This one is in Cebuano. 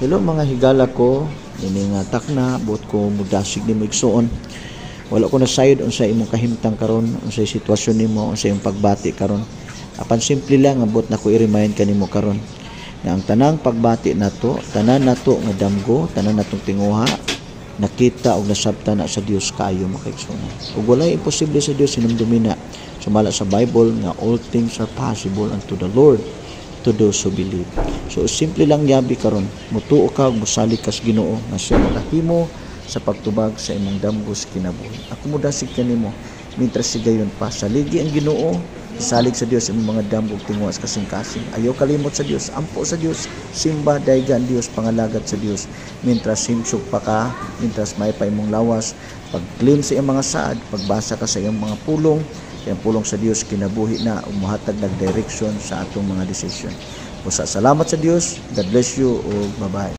Hello, mga higala ko, ini nga takna buot ko mudasig nimo, igsuon. Wala ko nasayod unsa imong kahimtang karon, unsay sitwasyon nimo, unsa imong pagbati karon. Apan simple lang nga buot nako i-remind kanimo karon nga ang tanang pagbati nato, tanan nato nga damgo, tanan natong tinguha, nakita og nasabtan na sa Dios kaayo, mga kaigsuonan. Ug walay imposible sa Dios, hinumdumi na. Sumala sa Bible nga all things are possible unto the Lord to those who believe. So simple lang yabi karon, mutuo ka ug mosalig ka sa Ginoo nga siya makahimo sa pagtubag sa imong damgo sa kinabuhi. Ako modasig kanimo, mientras sigayon pa, saligi ang Ginoo, isalig sa Dios imong mga damgo ug tinguha sa kasing-kasing. Ayaw kalimot sa Dios, ampo sa Dios, simba, dayga ang Dios, pangalagad sa Dios. Mientras himsog pa ka, mientras may pa imong lawas, pag-claim sa iyang mga saad, pagbasa ka sa iyang mga pulong, yang pulong sa Dios kinabuhi na ug mohatag nag direction sa atong mga decision. Busa salamat sa Dios. God bless you ug bye-bye.